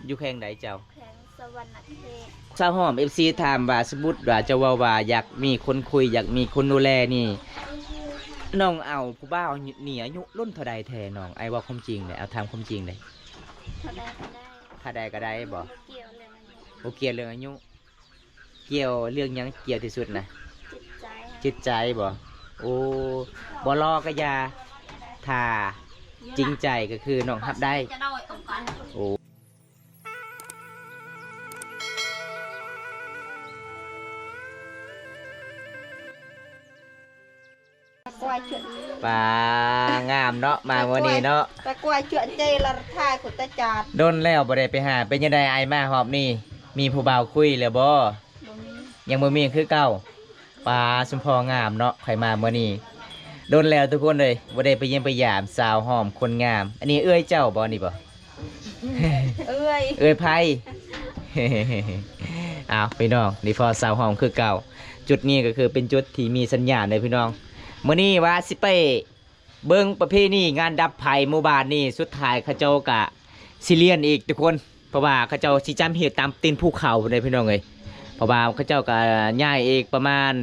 ຢູ່ແຂວງໃດເຈົ້າ? ແຂວງສະຫວັນນະເຂດ. ຊາວຫອມ ເອັຟຊີ ຖາມວ່າ ສົມມຸດວ່າເຈົ້າເວົ້າວ່າຢາກມີຄົນຄຸຍ ຢາກມີຄົນດູແລນີ້ ນ້ອງເອົາຜູ້ບ່າວນີ້ອາຍຸລົ້ນເທົ່າໃດແທ້ນ້ອງ? ອ້າຍເວົ້າຄວາມຈິງເດ້ ເອົາຖາມຄວາມຈິງເດ້. ເທົ່າໃດກໍໄດ້. ເທົ່າໃດກໍໄດ້ບໍ່? ບໍ່ກ່ຽວເລື່ອງອາຍຸ. ບໍ່ກ່ຽວເລື່ອງອາຍຸ. ກ່ຽວເລື່ອງຫຍັງກ່ຽວທີ່ສຸດນະ? ຈິດໃຈ. ຈິດໃຈບໍ່? ໂອ້ ບໍ່ຫຼໍ່ກໍຢ່າ ຖ້າຈິງໃຈກໍຄືນ້ອງຮັບໄດ້. ໂອ້ ປາ ງາມເນາະ ມາມື້ນີ້ເນາະ. ຕາກວາຍເຈື່ອນເຈລະທາຍພຸດຕະຈາດ. ດົນແລ້ວບໍ່ໄດ້ໄປຫາ. ເປັນຈັ່ງໃດອ້າຍມາຮອບນີ້ ມີຜູ້ບ່າວຄຸຍແລ້ວບໍ່? ບໍ່ມີ. ຍັງບໍ່ມີຄືເກົ່າ. ປາ ສົມພໍງາມເນາະ ຂ້ອຍມາມື້ນີ້. ດົນແລ້ວທຸກຄົນເອີຍ ບໍ່ໄດ້ໄປຢ້ຽມໄປຢາມສາວຫອມຄົນງາມ. ອັນນີ້ເອື້ອຍເຈົ້າບໍ່ນີ້ບໍ່? ເອື້ອຍ. ເອື້ອຍໃຜ? ອ້າວ ພີ່ນ້ອງ ນີ້ພໍ້ສາວຫອມຄືເກົ່າ. ຈຸດນີ້ກໍຄືເປັນຈຸດທີ່ມີສັນຍານເດ້ພີ່ນ້ອງ. ມື້ນີ້ວ່າຊິໄປເບິ່ງປະເພນີງານດັບໄຟໝູ່ບ້ານນີ້ ສຸດທ້າຍເຂົາເຈົ້າກະຊິລຽນອີກທຸກຄົນ ເພາະວ່າເຂົາເຈົ້າຊິຈຳຮີດຕາມຕີນພູເຂົາພຸ້ນເດ້ພີ່ນ້ອງເອີຍ. ເພາະວ່າເຂົາເຈົ້າກະຍ້າຍອີກປະມານ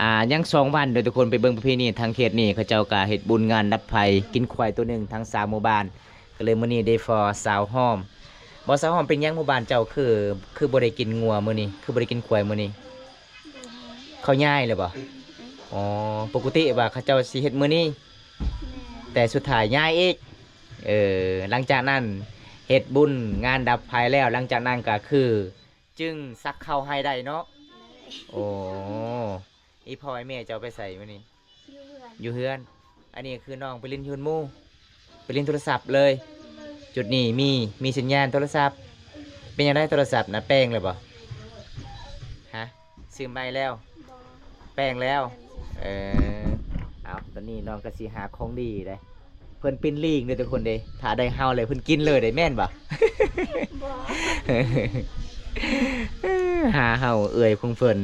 ອ່າ ຍັງສອງວັນເດີທຸກຄົນ. ໄປເບິ່ງປະເພນີທາງເຂດນີ້ ເຂົາເຈົ້າກະເຮັດບຸນງານດັບໄຟ ກິນຄວາຍໂຕໜຶ່ງ ທັງສາມໝູ່ບ້ານ. ກໍເລີຍມື້ນີ້ໄດ້ພໍ້ສາວຫອມ. ບໍ່ ສາວຫອມ ເປັນຫຍັງໝູ່ບ້ານເຈົ້າຄື ຄືບໍ່ໄດ້ກິນງົວມື້ນີ້ ຄືບໍ່ໄດ້ກິນຄວາຍມື້ນີ້? ເຂົາຍ້າຍແລ້ວບໍ່? ອໍ ປົກກະຕິວ່າເຂົາເຈົ້າຊິເຮັດມື້ນີ້ ແຕ່ສຸດທ້າຍຍ້າຍອີກ. ເອີ ຫຼັງຈາກນັ້ນເຮັດບຸນງານດັບໄຟແລ້ວ ຫຼັງຈາກນັ້ນກໍຄືຈຶ່ງສັກເຂົ້າໃຫ້ໄດ້ເນາະ. ໂອ້ ອີ່ພໍ່ອີ່ແມ່ເຈົ້າໄປໃສມື້ນີ້? ຢູ່ເຮືອນ. ຢູ່ເຮືອນ. ອັນນີ້ຄືນ້ອງໄປຫຼິ້ນຢູ່ເຮືອນໝູ່ ໄປຫຼິ້ນໂທລະສັບເລີຍ. ຈຸດນີ້ມີ ມີສັນຍານໂທລະສັບ. ເປັນຈັ່ງໃດໂທລະສັບນະ ແປງແລ້ວບໍ່? ຮະ? ຊື້ໃໝ່ແລ້ວ? ບໍ່. ແປງແລ້ວ. ເອີ ເອົາ ຕອນນີ້ນ້ອງກໍຊິຫາຂອງດີເດ້. ເພິ່ນປິ່ນລີ້ງເດ້ທຸກຄົນເດ້ ຖ້າໄດ້ເຫົາແລ້ວເພິ່ນກິນເລີຍເດ້ ແມ່ນບໍ່? ບໍ່. ຫາເຫົາເອື້ອຍຂອງເພິ່ນ.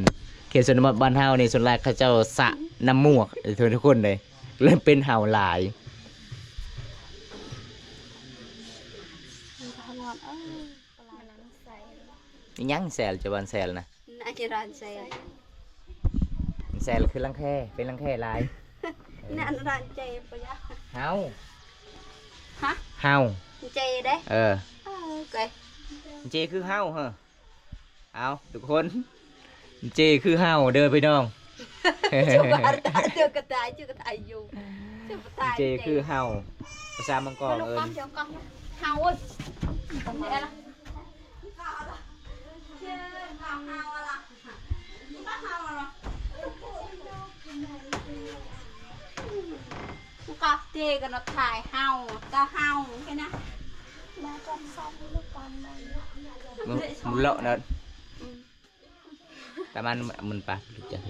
ເຂດຊົນນະບົດບ້ານເຮົານີ້ ສ່ວນຫຼາຍເຂົາເຈົ້າສະນ້ຳໝວກເດ້ທຸກຄົນເດ້ ເລີຍເປັນເຫົາຫຼາຍ. ອີຫຍັງແຊລ ຈະວ່າແຊລນະ? ນະ ຈະວ່າແຊລ. ແຊລຄືລັງແຄ ເປັນລັງແຄຫຼາຍ. ນະ ນະ ເອີ ນະ ນະ ເຈັບບໍ່ຍາ? ເຫົາ. ຮະ? ເຫົາ. ເຈັບເດ້? ເອີ. ເອີ ໂອເຄ. ເຈັບຄືເຫົາເຮີ. ເອົາ ທຸກຄົນ ເຈັບຄືເຫົາເດີພີ່ນ້ອງ. ເຈັບຄືເຫົາ ພາສາມັງກອງເອີ້ນ ເຫົາ. ກະເຕກະນະ ຖ່າຍເຫົາ ກະເຫົາແຄ່ນະ. ມາກ່ອນຊ້ອມລູກກ່ອນ ມາເລາະນະ. ຕາມັນມັນປາກ ຕະເລັ່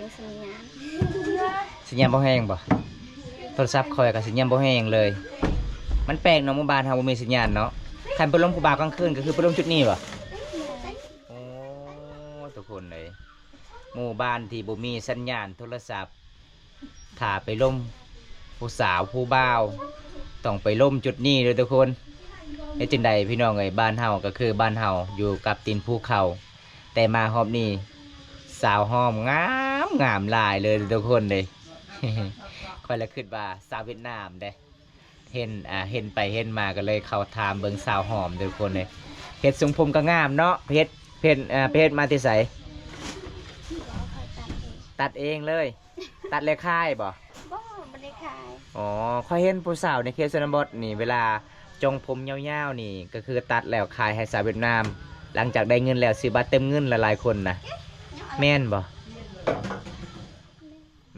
ງສັນຍານ ສັນຍານບໍ່ແຮງບໍ່? ໂທລະສັບຂ້ອຍກໍສັນຍານບໍ່ແຮງເລີຍ. ມັນແປກເນາະ ໝູ່ບ້ານເຮົາບໍ່ມີສັນຍານເນາະ. ຄັນໄປລົມຜູ້ບ່າວກາງຄືນກໍຄືໄປລົມຈຸດນີ້ບໍ່? ໂອ້ ທຸກຄົນເອີຍ ໝູ່ບ້ານທີ່ບໍ່ມີສັນຍານໂທລະສັບ ຖ້າໄປລົມຜູ້ສາວຜູ້ບ່າວ ຕ້ອງໄປລົມຈຸດນີ້ເດີທຸກຄົນ. ເຮັດຈັ່ງໃດພີ່ນ້ອງເອີຍ ບ້ານເຮົາກໍຄືບ້ານເຮົາ ຢູ່ກັບຕີນພູເຂົາ. ແຕ່ມາຮອບນີ້ ສາວຫອມງາມ ງາມຫຼາຍເລີຍທຸກຄົນເດ້. ຂ້ອຍລະຄິດວ່າສາວຫວຽດນາມເດ້. ເຫັນ ອ່າ ເຫັນໄປເຫັນມາກໍເລີຍເຂົ້າຖາມເບິ່ງສາວຫອມເດີທຸກຄົນເດ້. ເຮັດຊົງຜົມກໍງາມເນາະ. ເຮັດ ເຮັດ ອ່າ ໄປເຮັດມາແຕ່ໃສ? ຕັດເອງເລີຍ. ຕັດແລ້ວຂາຍບໍ່? ບໍ່ ບໍ່ໄດ້ຂາຍ. ອໍ ຂ້ອຍເຫັນຜູ້ສາວໃນເຂດຊົນນະບົດນີ້ ເວລາຈົ່ງຜົມຍາວໆນີ້ ກໍຄືຕັດແລ້ວຂາຍໃຫ້ສາວຫວຽດນາມ ຫຼັງຈາກໄດ້ເງິນແລ້ວຊື້ບັດເຕີມເງິນຫຼາຍໆຄົນນະ. ແມ່ນບໍ່?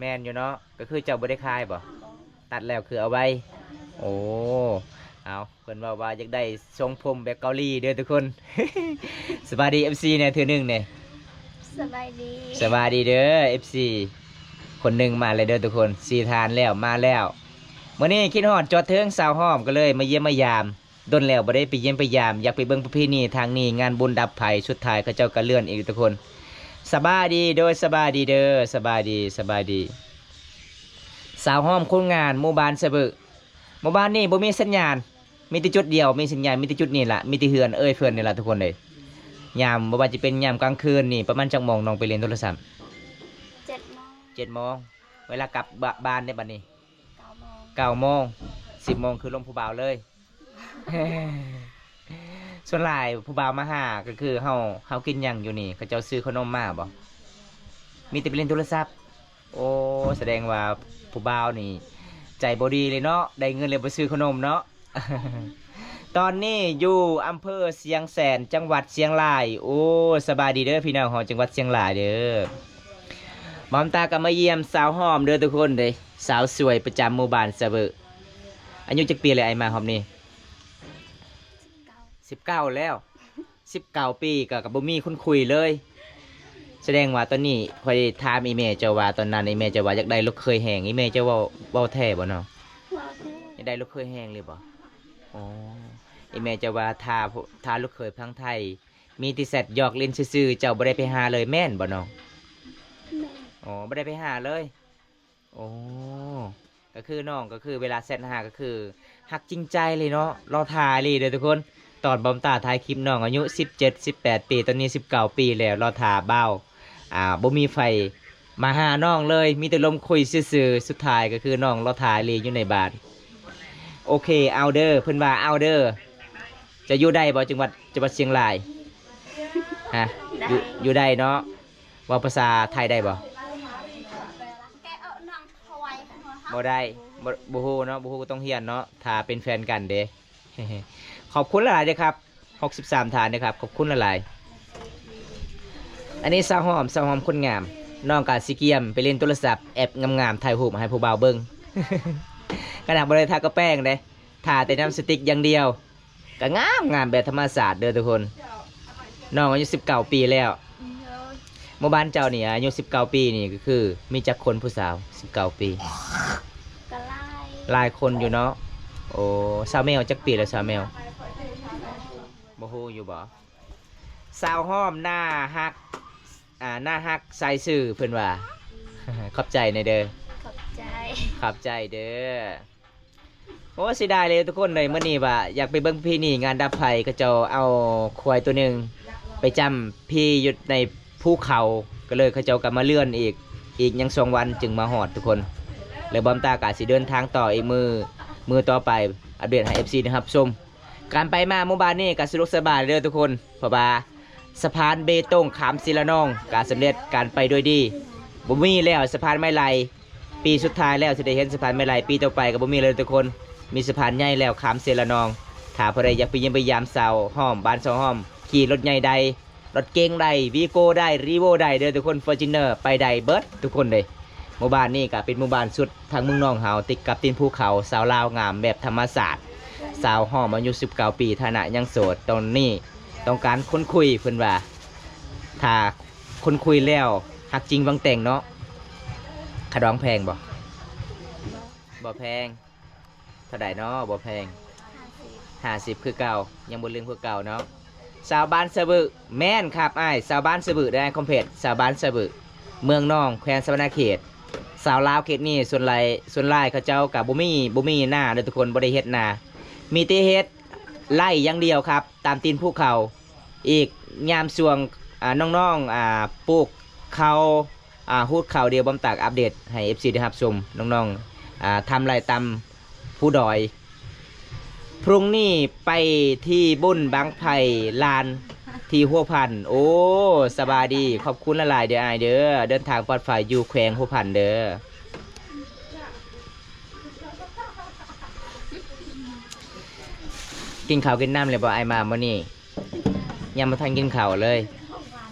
ແມ່ນຢູ່ເນາະ. ກໍຄືເຈົ້າບໍ່ໄດ້ຂາຍບໍ່? ຕັດແລ້ວຄືເອົາໄວ້. ໂອ້ ເອົາ ເພິ່ນເວົ້າວ່າຢາກໄດ້ຊົງຜົມແບບເກົາຫຼີເດີທຸກຄົນ. ສະບາຍດີ ເອັຟຊີ ແດ່ເທື່ອໜຶ່ງແດ່. ສະບາຍດີ ສະບາຍດີເດີ ເອັຟຊີ ຄົນໜຶ່ງມາແລ້ວເດີທຸກຄົນ. ສີ່ທ່ານແລ້ວ ມາແລ້ວ. ມື້ນີ້ຄິດຮອດຈອດເຖິງສາວຫອມ ກໍເລີຍມາຢ້ຽມມາຢາມ. ດົນແລ້ວບໍ່ໄດ້ໄປຢ້ຽມໄປຢາມ ຢາກໄປເບິ່ງປະເພນີທາງນີ້ ງານບຸນດັບໄຟ ສຸດທ້າຍເຂົາເຈົ້າກໍເລື່ອນອີກທຸກຄົນ. ສະບາຍດີ ໂດຍ ສະບາຍດີເດີ ສະບາຍດີ ສະບາຍດີ. ສາວຫອມຄົນງາມ ໝູ່ບ້ານສະເບີ. ໝູ່ບ້ານນີ້ບໍ່ມີສັນຍານ ມີແຕ່ຈຸດດຽວມີສັນຍານ ມີແຕ່ຈຸດນີ້ລະ ມີແຕ່ເຮືອນເອື້ອຍເພິ່ນນີ້ລະທຸກຄົນເອີຍ. ຍາມ ບໍ່ວ່າຈະເປັນຍາມກາງຄືນນີ້ ປະມານຈັກໂມງນ້ອງໄປຫຼິ້ນໂທລະສັບ? ເຈັດໂມງ ເຈັດໂມງ. ເວລາກັບບ- ບ້ານເດ້ບັດນີ້? ເກົ້າໂມງ ເກົ້າໂມງ. ສິບໂມງຄືລົມຜູ້ບ່າວເລີຍ. ສ່ວນຫຼາຍຜູ້ບ່າວມາຫາ ກໍຄືເຮົາ ເຮົາກິນຫຍັງຢູ່ນີ້ ເຂົາເຈົ້າຊື້ຂະໜົມມາບໍ່? ມີແຕ່ໄປຫຼິ້ນໂທລະສັບ. ໂອ້ ສະແດງວ່າຜູ້ບ່າວນີ້ໃຈບໍ່ດີເລີຍເນາະ ໄດ້ເງິນແລ້ວບໍ່ຊື້ຂະໜົມເນາະ. ຕອນນີ້ຢູ່ອຳເພີຊຽງແສນ ຈັງຫວັດຊຽງລາຍ. ໂອ້ ສະບາຍດີເດີພີ່ນ້ອງເຮົາ ຈັງຫວັດຊຽງລາຍເດີ. ບ່າວຕາກໍມາຢ້ຽມສາວຫອມເດີທຸກຄົນເດ້ ສາວສວຍປະຈຳໝູ່ບ້ານສະເບີ. ອາຍຸຈັກປີແລ້ວອ້າຍມາຮອບນີ້? ສິບເກົ້າ ສິບເກົ້າແລ້ວ. ສິບເກົ້າປີກໍ ກໍບໍ່ມີຄົນຄຸຍເລີຍ. ສະແດງວ່າຕອນນີ້ ຂ້ອຍຖາມອີ່ແມ່ເຈົ້າວ່າ ຕອນນັ້ນອີ່ແມ່ເຈົ້າວ່າຢາກໄດ້ລູກເຂີຍແຮງ ອີ່ແມ່ເຈົ້າເວົ້າ ເວົ້າແທ້ບໍ່ເນາະ? ເວົ້າແທ້. ຢາກໄດ້ລູກເຂີຍແຮງເລີຍບໍ່? ອໍ ອີ່ແມ່ເຈົ້າວ່າຖ້າ ຖ້າລູກເຂີຍຝັ່ງໄທ ມີແຕ່ແຊັດຫຍອກຫຼິ້ນຊື່ໆ ເຈົ້າບໍ່ໄດ້ໄປຫາເລີຍແມ່ນບໍ່ນ້ອງ? ແມ່ນ. ອໍ ບໍ່ໄດ້ໄປຫາເລີຍ. ໂອ້ ກໍຄືນ້ອງ ກໍຄືເວລາແຊັດຫາ ກໍຄືຮັກຈິງໃຈເລີຍເນາະ. ລໍຖ້າອີ່ຫຼີເດີທຸກຄົນ. ຕອນບ່າວຕາຖ່າຍຄລິບ ນ້ອງອາຍຸສິບເຈັດ ສິບແປດປີ ຕອນນີ້ສິບເກົ້າປີແລ້ວ. ລໍຖ້າບ່າວ ອ່າ ບໍ່ມີໃຜມາຫານ້ອງເລີຍ ມີແຕ່ລົມຄຸຍຊື່ໆ. ສຸດທ້າຍກໍຄືນ້ອງລໍຖ້າອີ່ຫຼີຢູ່ໃນບ້ານ. ໂອເຄ ເອົາເດີ ເພິ່ນວ່າເອົາເດີ. ຈະຢູ່ໄດ້ບໍ່ ຈັງຫວັດ ຈັງຫວັດຊຽງລາຍ? ຮະ? ໄດ້. ຢູ່ ຢູ່ໄດ້ເນາະ. ເວົ້າພາສາໄທໄດ້ບໍ່? ບໍ່ໄດ້. ບໍ່ ບໍ່ຮູ້ເນາະ ບໍ່ຮູ້ກໍຕ້ອງຮຽນເນາະ ຖ້າເປັນແຟນກັນເດ້. ຂອບຄຸນຫຼາຍໆເດີຄັບ ຫົກສິບສາມທ່ານເດີຄັບ ຂອບຄຸນຫຼາຍໆ. ອັນນີ້ສາວຫອມ ສາວຫອມຄົນງາມ. ນ້ອງກະຊິກຽມໄປຫຼິ້ນໂທລະສັບ ແອັບງາມໆ ຖ່າຍຮູບໃຫ້ຜູ້ບ່າວເບິ່ງ. ຂະໜາດບໍ່ໄດ້ທາກະແປ້ງເດ້ ທາແຕ່ນ້ຳສະຕິກຢ່າງດຽວ. ກໍງາມໆ ແບບທຳມະຊາດເດີທຸກຄົນ. ນ້ອງອາຍຸສິບເກົ້າປີແລ້ວ. ໂດຍ. ໝູ່ບ້ານເຈົ້ານີ້ອາຍຸສິບເກົ້າປີນີ້ ກໍຄືມີຈັກຄົນຜູ້ສາວສິບເກົ້າປີ? ກໍຫຼາຍ ຫຼາຍຄົນຢູ່ເນາະ. ໂອ້ ສາວແມວຈັກປີແລ້ວ ສາວແມວ? ບໍ່ຮູ້ຢູ່ບໍ່? ສາວຫອມໜ້າຮັກ ອ່າ ໜ້າຮັກໃສ່ຊື່ເພິ່ນວ່າ. ຂອບໃຈແດ່ເດີ. ຂອບໃຈ ຂອບໃຈເດີ. ໂອ້ ເສຍດາຍເລີຍທຸກຄົນເອີຍ ມື້ນີ້ວ່າຢາກໄປເບິ່ງປະເພນີງານດັງໄຟ ເຂົາເຈົ້າເອົາຄວາຍຕົວໜຶ່ງໄປຈ້ຳພີຢູ່ໃນພູເຂົາ ກໍເລີຍເຂົາເຈົ້າກໍມາເລື່ອນອີກ ອີກຍັງສອງວັນຈຶ່ງມາຮອດທຸກຄົນ. ແລ້ວບ່າວຕາກໍຊິເດີນທາງຕໍ່ອີກມື້ ມື້ຕໍ່ໄປ ອັບເດດໃຫ້ເອັຟຊີໄດ້ຮັບຊົມ. ການໄປມາໝູ່ບ້ານນີ້ກໍສະດວກສະບາຍເດີທຸກຄົນ ເພາະວ່າສະພານເບຕົງຂ້າມເຊລະນອງກໍສຳເລັດການໄປດ້ວຍດີ. ບໍ່ມີແລ້ວສະພານໄມ້ໄລ່ ປີສຸດທ້າຍແລ້ວຊິໄດ້ເຫັນສະພານໄມ້ໄລ່ ປີຕໍ່ໄປກໍບໍ່ມີແລ້ວທຸກຄົນ. ມີສະພານໃຫຍ່ແລ້ວຂ້າມເຊລະນອງ. ຖ້າຜູ້ໃດຢາກໄປຢ້ຽມໄປຢາມສາວຫອມ ບ້ານສາວຫອມ ຂີ່ລົດໃຫຍ່ໄດ້ ລົດເກັງໄດ້ ວີໂກ້ໄດ້ ຣີໂວ້ໄດ້ເດີທຸກຄົນ ຟໍຈູນເນີໄປໄດ້ເບິດທຸກຄົນເດ້. ໝູ່ບ້ານນີ້ກໍເປັນໝູ່ບ້ານສຸດທາງເມືອງນອງເຮົາ ຕິດກັບຕີນພູເຂົາ ສາວລາວງາມແບບທຳມະຊາດ. ສາວຫອມອາຍຸສິບເກົ້າປີ ຖານະຍັງໂສດ ຕອນນີ້ຕ້ອງການຄົນຄຸຍເພິ່ນວ່າ. ຖ້າຄົນຄຸຍແລ້ວຮັກຈິງຫວັງແຕ່ງເນາະ. ຄ່າດອງແພງບໍ່? ບໍ່ແພງ. ເທົ່າໃດເນາະ? ບໍ່ແພງ. ຫ້າສິບ ຫ້າສິບຄືເກົ່າ ຍັງບໍ່ລືມຄືເກົ່າເນາະ. ຊາວບ້ານສະບຶ ແມ່ນຄັບອ້າຍ ຊາວບ້ານສະບຶເດີອ້າຍຄອມເພດ ຊາວບ້ານສະບຶ ເມືອງນອງ ແຂວງສະຫວັນນະເຂດ. ຊາວລາວເຂດນີ້ສ່ວນຫຼາຍ ສ່ວນຫຼາຍເຂົາເຈົ້າກະບໍ່ມີ ບໍ່ມີນາເດີທຸກຄົນ ບໍ່ໄດ້ເຮັດນາ ມີແຕ່ເຮັດໄລ່ຢ່າງດຽວຄັບ ຕາມຕີນພູເຂົາ. ອີກຍາມຊ່ວງ ອ່າ ນ້ອງໆ ອ່າ ປູກເຂົ້າ ອ່າ ຮູດເຂົ້າ ດຽວບອມຕາກອັບເດດໃຫ້ເອັຟຊີໄດ້ຮັບຊົມ ນ້ອງໆ ອ່າ ທຳໄລ່ຕຳພູດອຍ. ພລຸ່ງນີ້ໄປທີ່ບຸນບັ້ງໄຟລານທີ່ຫົວພັນ. ໂອ້ ສະບາຍດີ ຂອບຄຸນຫຼາຍໆເດີອ້າຍເດີ ເດີນທາງປອດໄພຢູ່ແຂວງຫົວພັນເດີ. ກິນເຂົ້າກິນນ້ຳແລ້ວບໍ່ອ້າຍມາມື້ນີ້? ຍັງບໍ່ທັນກິນເຂົ້າເລີຍ.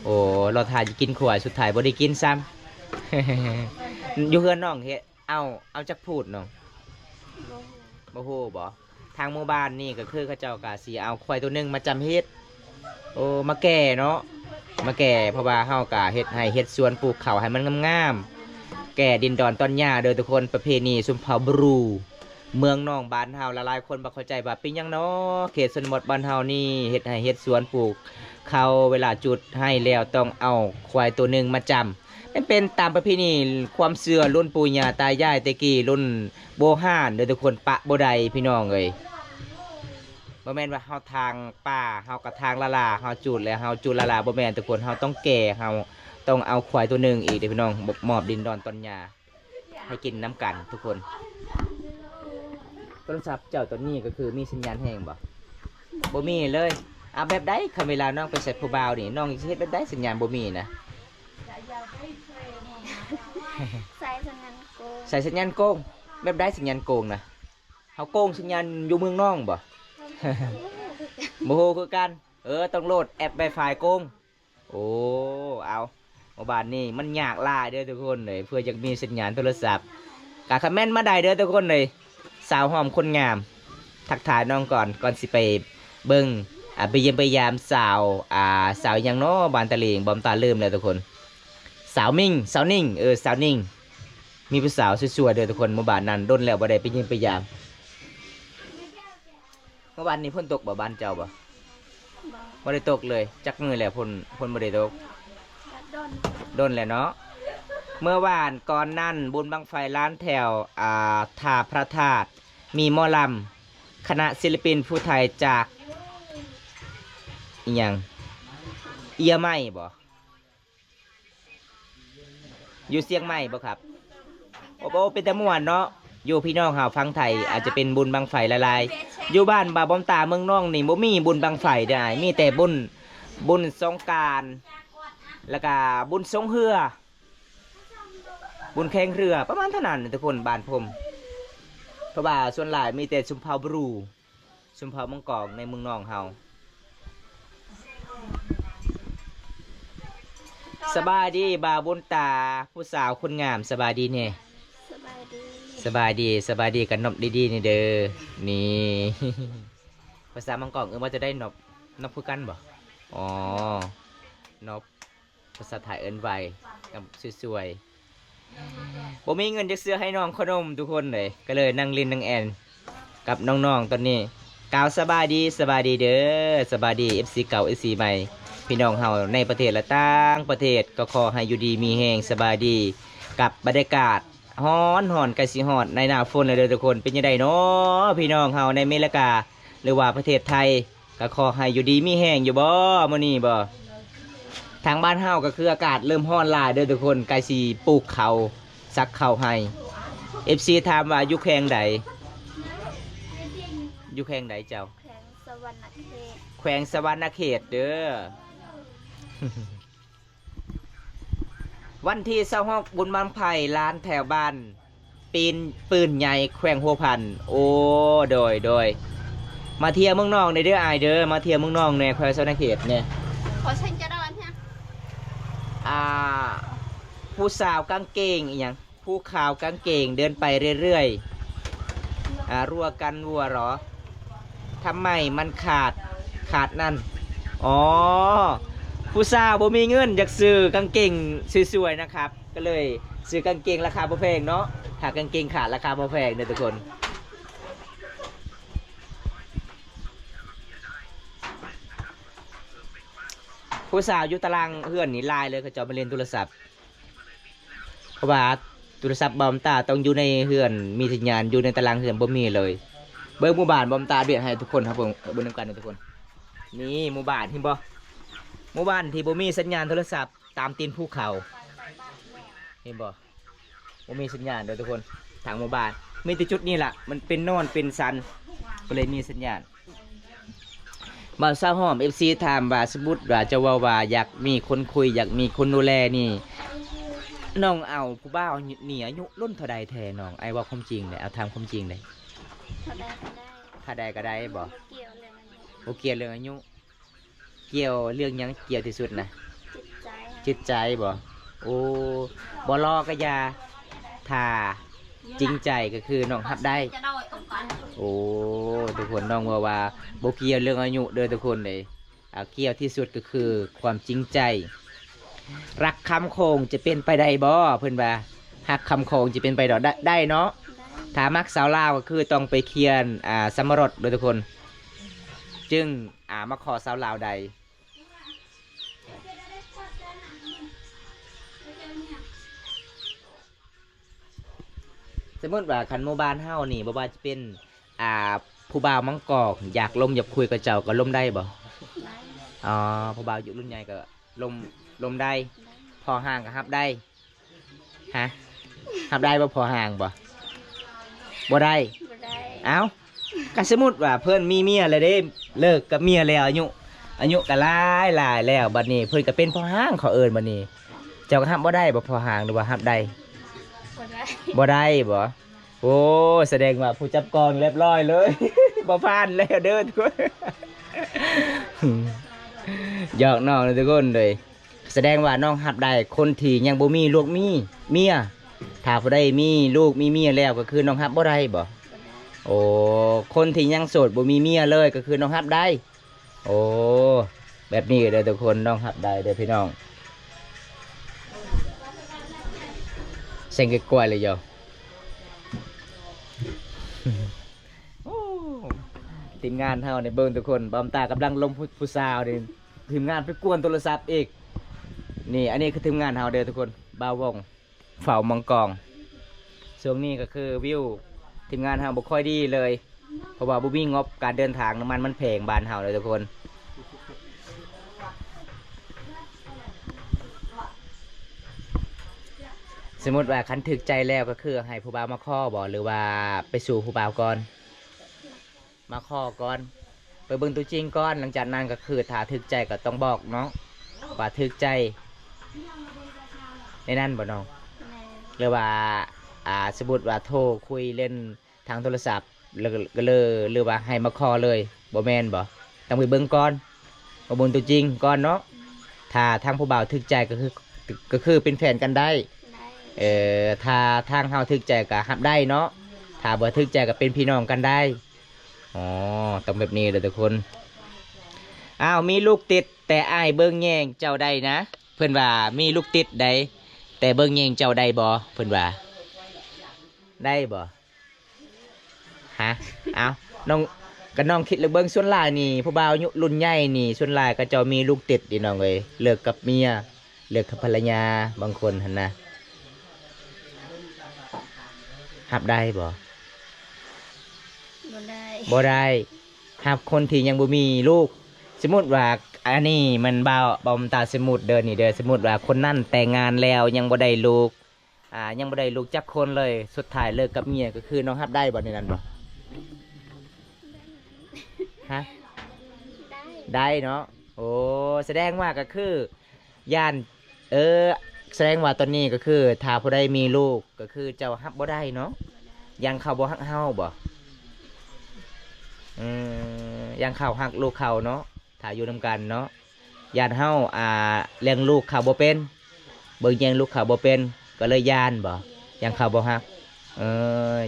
ໂອ້ ລໍຖ້າຈະກິນຂວາຍ ສຸດທ້າຍບໍ່ໄດ້ກິນຊ້ຳ. ຢູ່ເຮືອນນ້ອງເຮັດ ເອົາ ເອົາຈັກພູດນ້ອງ? ບໍ່ຮູ້. ບໍ່ຮູ້ບໍ? ທາງໝູ່ບ້ານນີ້ກໍຄືເຂົາເຈົ້າກໍຊິເອົາຄວາຍໂຕໜຶ່ງມາຈຳເຮັດ. ໂອ້ ມາແກ່ເນາະ ມາແກ່ ເພາະວ່າເຮົາກໍເຮັດໄຮ່ເຮັດສວນ ປູກເຂົ້າໃຫ້ມັນງາມໆ. ແກ່ດິນດອນຕອນຫຍ້າເດີທຸກຄົນ. ປະເພນີຊົນເຜົ່າບຣູ ເມືອງນອງບ້ານເຮົາ ຫຼາຍໆຄົນບໍ່ເຂົ້າໃຈວ່າເປັນຫຍັງເນາະ ເຂດຊົນນະບົດບ້ານເຮົານີ້ ເຮັດໄຮ່ເຮັດສວນ ປູກເຂົ້າ ເວລາຈຸດໄຮ່ແລ້ວຕ້ອງເອົາຄວາຍໂຕໜຶ່ງມາຈຳ. ມັນເປັນຕາມປະເພນີຄວາມເຊື່ອລຸ້ນປູ່ຍ່າຕາຍາຍແຕ່ກີ້ ລຸ້ນໂບຮານເດີທຸກຄົນ ປະບໍ່ໄດ້ພີ່ນ້ອງເອີຍ. ບໍ່ແມ່ນວ່າເຮົາຖາງປ່າ ເຮົາກະຖາງລະລາ ເຮົາຈູດແລ້ວເຮົາຈູດລະລາ ບໍ່ແມ່ນທຸກຄົນ ເຮົາຕ້ອງແກ່ ເຮົາຕ້ອງເອົາຄວາຍໂຕໜຶ່ງອີກເດີພີ່ນ້ອງ ມອບດິນດອນຕອນຫຍ້າໃຫ້ກິນນຳກັນທຸກຄົນ. ໂທລະສັບເຈົ້າຕອນນີ້ກະຄືມີສັນຍານແຮງບໍ່? ບໍ່ມີເລີຍ. ເອົາແບບໃດ ຄັນເວລານ້ອງໄປໃສ່ຜູ້ບ່າວນີ້ ນ້ອງຊິເຮັດແບບໃດ ສັນຍານບໍ່ມີນະ? ໃສ່ສັນຍານໂກງ. ໃສ່ສັນຍານໂກງ. ແບບໃດສັນຍານໂກງນະ? ເຮົາໂກງສັນຍານຢູ່ເມືອງນອງບໍ່? ບໍ່ຮູ້ຄືກັນ. ເອີ ຕ້ອງໂຫຼດແອັບວາຍຟາຍໂກງ. ໂອ້ ເອົາ ໝູ່ບ້ານນີ້ມັນຍາກຫຼາຍເດີທຸກຄົນເອີຍ ເພື່ອຢາກມີສັນຍານໂທລະສັບ ກະຄອມເມັນມາໄດ້ເດີທຸກຄົນເອີຍ. ສາວຫອມຄົນງາມ ທັກທາຍນ້ອງກ່ອນ ກ່ອນຊິໄປເບິ່ງ ອ່າ ໄປຢ້ຽມໄປຢາມສາວ ອ່າ ສາວຫຍັງນໍ ບ້ານຕະເລງ ບອມຕາລືມແລ້ວທຸກຄົນ. ສາວມິງ ສາວນິງ ເອີ ສາວນິງ ມີຜູ້ສາວສວຍໆເດີທຸກຄົນ. ໝູ່ບ້ານນັ້ນດົນແລ້ວບໍ່ໄດ້ໄປຢ້ຽມໄປຢາມ. ເມື່ອວານນີ້ຝົນຕົກບໍ່ບ້ານເຈົ້າບໍ່? ບໍ່ ບໍ່ໄດ້ຕົກເລີຍ. ຈັກມື້ແລ້ວຝົນ ຝົນບໍ່ໄດ້ຕົກ? ແບບດົນ ດົນແລ້ວເນາະ. ເມື່ອວານກ່ອນນັ້ນ ບຸນບັ້ງໄຟລ້ານແຖວ ອ່າ ທ່າພະທາດ ມີໝໍລຳ ຄະນະສິລະປິນຜູ້ໄທຈາກ ອີ່ຫຍັງ ເອີຍໄມ້ບໍ່? ຢູ່ຊຽງໃໝ່ບໍ່ຄັບ? ໂອ້ ເປັນຕາມ່ວນເນາະ. ຢູ່ພີ່ນ້ອງເຮົາຝັ່ງໄທອາດຈະເປັນບຸນບັ້ງໄຟຫຼາຍໆ. ຢູ່ບ້ານບ່າວບອມຕາເມືອງນອງນີ້ບໍ່ມີບຸນບັ້ງໄຟເດີອ້າຍ ມີແຕ່ບຸນ ບຸນສົງການ ແລ້ວກະບຸນສົງເຮືອ ບຸນແຂ່ງເຮືອ ປະມານເທົ່ານັ້ນທຸກຄົນ ບ້ານຜົມ. ເພາະວ່າສ່ວນຫຼາຍມີແຕ່ຊົນເຜົ່າບຣູ ຊົນເຜົ່າມັງກອງໃນເມືອງນອງເຮົາ. ສະບາຍດີບ່າວບຸນຕາ ຜູ້ສາວຄົນງາມ ສະບາຍດີແດ່. ສະບາຍດີ ສະບາຍດີ ສະບາຍດີກັນນອບດີໆນີ້ເດີ. ນີ້ ພາສາມັງກອງເອີ້ນວ່າຈະໄດ້ນອບ ນອບຄືກັນບໍ່? ອໍ ນອບ. ພາສາໄທເອີ້ນໄວກັບສວຍໆ. ບໍ່ມີເງິນຈັກເທື່ອໃຫ້ນ້ອງຂະໜົມທຸກຄົນເລີຍ ກະເລີຍນັ່ງຫຼິ້ນນັ່ງແອ່ນກັບນ້ອງໆຕອນນີ້. ກ່າວສະບາຍດີ ສະບາຍດີເດີ ສະບາຍດີເອັຟຊີເກົ່າເອັຟຊີໃໝ່ ພີ່ນ້ອງເຮົາໃນປະເທດ ແລະ ຕ່າງປະເທດ ກໍຂໍໃຫ້ຢູ່ດີມີແຮງ ສະບາຍດີກັບບັນຍາກາດຮ້ອນໆ ໃກ້ຊິຮອດໃນໜ້າຝົນແລ້ວເດີທຸກຄົນ. ເປັນຈັ່ງໃດນໍ ພີ່ນ້ອງເຮົາໃນເມລະກາ ຫຼືວ່າປະເທດໄທ ກໍຂໍໃຫ້ຢູ່ດີມີແຮງຢູ່ບໍ່ມື້ນີ້ບໍ່? ທາງບ້ານເຮົາກໍຄືອາກາດເລີ່ມຮ້ອນຫຼາຍເດີທຸກຄົນ ໃກ້ຊິປູກເຂົ້າ ສັກເຂົ້າໄຮ່. ເອັຟຊີຖາມວ່າຢູ່ແຂວງໃດ? ຢູ່ແຂວງໃດເຈົ້າ? ແຂວງສະຫວັນນະເຂດ ແຂວງສະຫວັນນະເຂດເດີ. ວັນທີຊາວຫົກ ບຸນບັ້ງໄຟລ້ານແຖວບ້ານ ປີນ ປືນໃຫຍ່ ແຂວງຫົວພັນ. ໂອ້ ໂດຍ ໂດຍ ມາທ່ຽວເມືອງນອງແດ່ເດີອ້າຍເດີ ມາທ່ຽວເມືອງນອງແດ່ ແຂວງສະຫວັນນະເຂດແດ່. ຂໍເຊີນເຈົ້າດອນຮະ ອ່າ ຜູ້ສາວກາງເກງອີ່ຫຍັງ ຜູ້ຂາວກາງເກງເດີນໄປເລື້ອຍໆ ອ່າ ຮົ່ວກັນຮົ່ວເລາະ ທຳໄມມັນຂາດ ຂາດນັ້ນ? ອໍ ຜູ້ສາວບໍ່ມີເງິນຢາກຊື້ກາງເກງສວຍໆນະຄັບ ກໍເລີຍຊື້ກາງເກງລາຄາບໍ່ແພງເນາະ. ຖ້າກາງເກງຂາດລາຄາບໍ່ແພງເດີທຸກຄົນ. ຜູ້ສາວຢູ່ຕາລ່າງເຮືອນນີ້ຫຼາຍເລີຍ ເຂົາເຈົ້າມາຫຼິ້ນໂທລະສັບ. ເພາະວ່າໂທລະສັບບ່າວບອມຕາຕ້ອງຢູ່ໃນເຮືອນ ມີສັນຍານ ຢູ່ໃນຕາລ່າງເຮືອນບໍ່ມີເລີຍ. ເບິ່ງໝູ່ບ້ານບ່າວບອມຕາອາບດເດດໃຫ້ທຸກຄົນເຮົາເບິ່ງ ເບິ່ງນຳກັນເດີທຸກຄົນ. ນີ້ໝູ່ບ້ານ ເຫັນບໍ່? ໝູ່ບ້ານທີ່ບໍ່ມີສັນຍານໂທລະສັບ ຕາມຕີນພູເຂົາ ເຫັນບໍ່? ບໍ່ມີສັນຍານເດີທຸກຄົນ ທາງໝູ່ບ້ານ. ມີແຕ່ຈຸດນີ້ລະ ມັນເປັນໂນນເປັນຊັນ ກໍເລີຍມີສັນຍານ. ບ່າວສາວຫອມ ເອັຟຊີຖາມວ່າ ສົມມຸດວ່າເຈົ້າເວົ້າວ່າຢາກມີຄົນຄຸຍ ຢາກມີຄົນດູແລນີ້ ນ້ອງເອົາຜູ້ບ່າວນີ້ອາຍຸລຸ້ນເທົ່າໃດແທ້ນ້ອງ? ອ້າຍເວົ້າຄວາມຈິງເດ້ ເອົາຖາມຄວາມຈິງເດ້. ເທົ່າໃດກໍໄດ້ ເທົ່າໃດກໍໄດ້ບໍ່? ບໍ່ກ່ຽວເລື່ອງອາຍຸ ບໍ່ກ່ຽວເລື່ອງອາຍຸ. ກ່ຽວເລື່ອງຫຍັງກ່ຽວທີ່ສຸດນະ? ຈິດໃຈ ຈິດໃຈບໍ່? ໂອ້ ບໍ່ຫຼໍ່ກໍຢ່າ ຖ້າຈິງໃຈກໍຄືນ້ອງຮັບໄດ້. ໂອ້ ທຸກຄົນ ນ້ອງເວົ້າວ່າບໍ່ກ່ຽວເລື່ອງອາຍຸເດີທຸກຄົນເດ້. ອ່າ ກ່ຽວທີ່ສຸດກໍຄືຄວາມຈິງໃຈ. ຮັກຄຳໂຂງຈະເປັນໄປໄດ້ບໍ່? ເພິ່ນວ່າຮັກຄຳໂຂງຈະເປັນໄປໄດ້ ໄດ້ເນາະ. ໄດ້ ຖ້າມັກສາວລາວກໍຄືຕ້ອງໄປຂຽນ ອ່າ ສຳມະລົດເດີທຸກຄົນ ຈຶ່ງ ອ່າ ມາຂໍສາວລາວໄດ້. ສົມມຸດວ່າຄັນໝູ່ບ້ານເຮົານີ້ ບໍ່ວ່າຈະເປັນ ອ່າ ຜູ້ບ່າວມັງກອກ ຢາກລົມຢາກຄຸຍກັບເຈົ້າກໍລົມໄດ້ບໍ່? ໄດ້. ອໍ ຜູ້ບ່າວຍຸລຸ້ນໃຫຍ່ກໍລົມ ລົມໄດ້. ໄດ້. ພໍ່ຮ້າງກໍຮັບໄດ້? ຮະ ຮັບໄດ້ບໍ່ພໍ່ຮ້າງບໍ່? ບໍ່ໄດ້. ບໍ່ໄດ້. ເອົ້າ ກໍສົມມຸດວ່າເພິ່ນມີເມຍແລ້ວເດ້ ເລີກກັບເມຍແລ້ວ ອາຍຸ ອາຍຸກໍຫຼາຍໆແລ້ວ ບັດນີ້ເພິ່ນກໍເປັນພໍ່ຮ້າງ ເຂົາເອີ້ນ ບັດນີ້ເຈົ້າກໍຮັບບໍ່ໄດ້ບໍ່ພໍ່ຮ້າງ ຫຼືວ່າຮັບໄດ້? ບໍ່ໄດ້. ບໍ່ໄດ້ບໍ່? ໂອ້ ສະແດງວ່າຜູ້ຈັບກອງລຽບຮ້ອຍເລີຍ ບໍ່ຜ່ານແລ້ວເດີທຸກຄົນ ຫຍອກນ້ອງເດີທຸກຄົນເດີ. ສະແດງວ່ານ້ອງຮັບໄດ້ຄົນທີ່ຍັງບໍ່ມີລູກມີເມຍ. ຖ້າຜູ້ໃດມີລູກມີເມຍແລ້ວ ກໍຄືນ້ອງຮັບບໍ່ໄດ້ບໍ່? ບໍ່ໄດ້. ໂອ້ ຄົນທີ່ຍັງໂສດບໍ່ມີເມຍເລີຍ ກໍຄືນ້ອງຮັບໄດ້. ໂອ້ ແບບນີ້ເດີທຸກຄົນ ນ້ອງຮັບໄດ້ເດີພີ່ນ້ອງ. ເສັງກວຍເລີຍຢໍ. ໂອ້ ທີມງານເຮົານີ້ເບິ່ງທຸກຄົນ ບ່າວຕາກຳລັງລົມຜູ້ ຜູ້ສາວນີ້ ທີມງານໄປກວນໂທລະສັບອີກ. ນີ້ ອັນນີ້ຄືທີມງານເຮົາເດີທຸກຄົນ ບ່າວວົງ ເຝົ້າມັງກອງ. ຊ່ວງນີ້ກໍຄືວິວທີມງານເຮົາບໍ່ຄ່ອຍດີເລີຍ ເພາະວ່າບໍ່ມີງົບການເດີນທາງ ນ້ຳມັນມັນແພງບ້ານເຮົາເດີທຸກຄົນ. ສົມມຸດວ່າຄັນຖືກໃຈແລ້ວ ກໍຄືໃຫ້ຜູ້ບ່າວມາຂໍບໍ່ ຫຼືວ່າໄປສູ່ຜູ້ບ່າວກ່ອນ? ມາຂໍກ່ອນ ໄປເບິ່ງຕົວຈິງກ່ອນ ຫຼັງຈາກນັ້ນກໍຄືຖ້າຖືກໃຈກໍຕ້ອງບອກເນາະ ວ່າຖືກໃຈ ແນວນັ້ນບໍ່ນ້ອງ? ແມ່ນ. ຫຼືວ່າ ອ່າ ສົມມຸດວ່າໂທຄຸຍຫຼິ້ນທາງໂທລະສັບ ຫຼື ຫຼືວ່າໃຫ້ມາຂໍເລີຍ ບໍ່ແມ່ນບໍ່? ຕ້ອງໄປເບິ່ງກ່ອນ ມາເບິ່ງຕົວຈິງກ່ອນເນາະ. ຖ້າທາງຜູ້ບ່າວຖືກໃຈກໍຄື ກໍຄືເປັນແຟນກັນໄດ້. ໄດ້. ເອີ ຖ້າທາງເຮົາຖືກໃຈກໍຮັບໄດ້ເນາະ ຖ້າບໍ່ຖືກໃຈກໍເປັນພີ່ນ້ອງກັນໄດ້. ອໍ ຕ້ອງແບບນີ້ເດີທຸກຄົນ. ອ້າວ ມີລູກຕິດ ແຕ່ອ້າຍເບິ່ງແຍງເຈົ້າໄດ້ນະ. ເພິ່ນວ່າມີລູກຕິດໃດ ແຕ່ເບິ່ງແຍງເຈົ້າໄດ້ບໍ່? ເພິ່ນວ່າ ໄດ້ບໍ່? ຮະ? ເອົ້າ ນ້ອງ ກໍນ້ອງຄິດລະເບິ່ງ ສ່ວນຫຼາຍນີ້ ຜູ້ບ່າວຍຸລຸ້ນໃຫຍ່ນີ້ ສ່ວນຫຼາຍເຂົາເຈົ້າມີລູກຕິດເດ້ນ້ອງເອີຍ ເລີກກັບເມຍ ເລີກກັບພັນລະຍາ ບາງຄົນຫັ້ນນະ. ຮັບໄດ້ບໍ່? ບໍ່ໄດ້. ບໍ່ໄດ້. ຮັບຄົນທີ່ຍັງບໍ່ມີລູກ. ສົມມຸດວ່າ ອັນນີ້ມັນບ່າວ ບ່າວຕາ ສົມມຸດເດີນີ້ເດີ ສົມມຸດວ່າຄົນນັ້ນແຕ່ງງານແລ້ວ ຍັງບໍ່ໄດ້ລູກ ອ່າ ຍັງບໍ່ໄດ້ລູກຈັກຄົນເລີຍ ສຸດທ້າຍເລີກກັບເມຍ ກໍຄືນ້ອງຮັບໄດ້ບໍ່ ແນວນັ້ນບໍ່? ຮະ? ໄດ້. ໄດ້ເນາະ. ໂອ້ ສະແດງວ່າກໍຄື ຢ້ານ ເອີ ສະແດງວ່າຕອນນີ້ກໍຄື ຖ້າຜູ້ໃດມີລູກ ກໍຄືເຈົ້າຮັບບໍ່ໄດ້ເນາະ? ຢ້ານເຂົາບໍ່ຮັກເຮົາບໍ່? ເອີ ຢ້ານເຂົາຮັກລູກເຂົາເນາະ ຖ້າຢູ່ນຳກັນເນາະ. ຢ້ານເຮົາ ອ່າ ລ້ຽງລູກເຂົາບໍ່ເປັນ ເບິ່ງແຍງລູກເຂົາບໍ່ເປັນ ກໍເລີຍຢ້ານບໍ່? ຢ້ານເຂົາບໍ່ຮັກ. ເອີ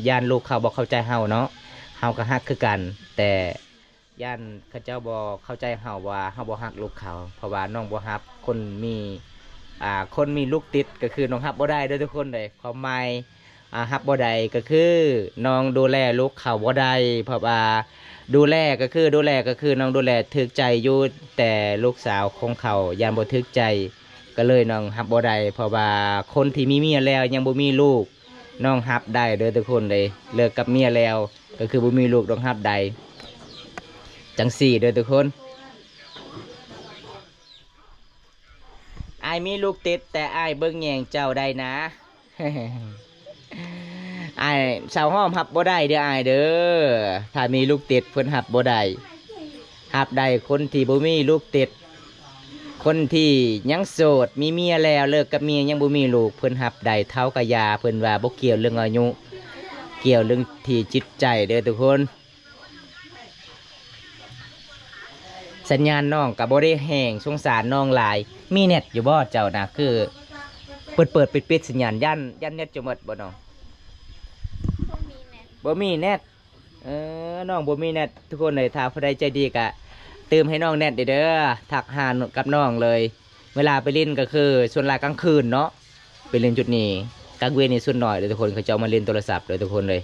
ຢ້ານລູກເຂົາບໍ່ເຂົ້າໃຈເຮົາເນາະ. ເຮົາກໍຮັກຄືກັນ ແຕ່ ຢ້ານເຂົາເຈົ້າບໍ່ເຂົ້າໃຈເຮົາວ່າເຮົາບໍ່ຮັກລູກເຂົາ ເພາະວ່ານ້ອງບໍ່ຮັບຄົນມີ ອ່າ ຄົນມີລູກຕິດ ກໍຄືນ້ອງຮັບບໍ່ໄດ້ເດີທຸກຄົນເດີ. ຄວາມໝາຍ ອ່າ ຮັບບໍ່ໄດ້ ກໍຄືນ້ອງດູແລລູກເຂົາບໍ່ໄດ້ ເພາະວ່າດູແລ ກໍຄື ດູແລ ກໍຄືນ້ອງດູແລຖືກໃຈຢູ່ ແຕ່ລູກສາວຂອງເຂົາຢ້ານບໍ່ຖືກໃຈ ກໍເລີຍນ້ອງຮັບບໍ່ໄດ້ ເພາະວ່າຄົນທີ່ມີເມຍແລ້ວຍັງບໍ່ມີລູກ ນ້ອງຮັບໄດ້ເດີທຸກຄົນເດີ ເລີກກັບເມຍແລ້ວ ກໍຄືບໍ່ມີລູກ ນ້ອງຮັບໄດ້ ຈັ່ງຊີ້ເດີທຸກຄົນ. ອ້າຍມີລູກຕິດ ແຕ່ອ້າຍເບິ່ງແຍງເຈົ້າໄດ້ນະ. ອ້າຍ ສາວຫອມຮັບບໍ່ໄດ້ເດີອ້າຍເດີ ຖ້າມີລູກຕິດເພິ່ນຮັບບໍ່ໄດ້. ຮັບໄດ້ຄົນທີ່ບໍ່ມີລູກຕິດ ຄົນທີ່ຍັງໂສດ ມີເມຍແລ້ວ ເລີກກັບເມຍ ຍັງບໍ່ມີລູກ ເພິ່ນຮັບໄດ້ ເຖົ້າກະຢ່າ. ເພິ່ນວ່າບໍ່ກ່ຽວເລື່ອງອາຍຸ ກ່ຽວເລື່ອງທີ່ຈິດໃຈເດີທຸກຄົນ. ສັນຍານນ້ອງກໍບໍ່ໄດ້ແຮງ ສົງສານນ້ອງຫຼາຍ. ມີແນັດຢູ່ບໍ່ເຈົ້ານະ? ຄືເປີດໆປິດໆສັນຍານ ຢ້ານ ຢ້ານແນັດຈະໝົດບໍ່ນ້ອງ? ບໍ່ມີແນັດ. ບໍ່ມີແນັດ. ເອີ ນ້ອງບໍ່ມີແນັດ ທຸກຄົນເອີຍ. ຖ້າຜູ້ໃດໃຈດີກະຕື່ມໃຫ້ນ້ອງແນັດເດີ ທັກຫາກັບນ້ອງເລີຍ. ເວລາໄປຫຼິ້ນກໍຄືສ່ວນຫຼາຍກາງຄືນເນາະ ໄປຫຼິ້ນຈຸດນີ້. ກາງເວັນນີ້ສ່ວນໜ້ອຍເດີທຸກຄົນ ເຂົາເຈົ້າມາຫຼິ້ນໂທລະສັບເດີທຸກຄົນເລີຍ.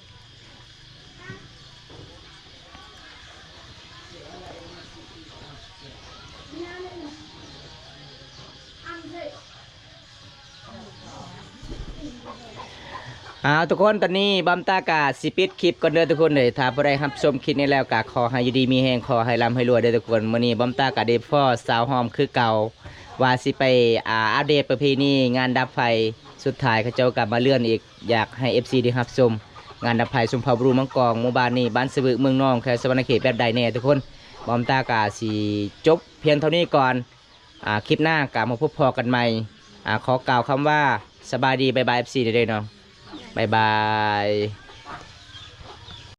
ອ້າວ ທຸກຄົນ ຕອນນີ້ບອມຕາກະຊິປິດຄລິບກ່ອນເດີທຸກຄົນເດີ. ຖ້າຜູ້ໃດຮັບຊົມຄລິບນີ້ແລ້ວກະຂໍໃຫ້ຢູ່ດີມີແຮງ ຂໍໃຫ້ລ່ຳໃຫ້ລວຍເດີທຸກຄົນ. ມື້ນີ້ບອມຕາກະໄດ້ພໍ້ສາວຫອມຄືເກົ່າ ວ່າຊິໄປ ອ່າ ອັບເດດປະເພນີງານດັບໄຟ. ສຸດທ້າຍເຂົາເຈົ້າກະມາເລື່ອນອີກ. ຢາກໃຫ້ເອັຟຊີໄດ້ຮັບຊົມງານດັບໄຟຊົມເຜົ່າບຣູມັງກອງ ໝູ່ບ້ານນີ້ ບ້ານສະວຶກ ເມືອງນອງ ແຂວງສະຫວັນນະເຂດແບບໃດແດ່ທຸກຄົນ. ບອມຕາກະຊິຈົບພຽງເທົ່ານີ້ກ່ອນ. ອ່າ ຄລິບໜ້າກະມາພົບພໍ້ກັນໃໝ່. ອ່າ ຂໍກ່າວຄຳວ່າສະບາຍດີ ບາຍບາຍ ເອັຟຊີ ເດີເນາະ. ບາຍບາຍ.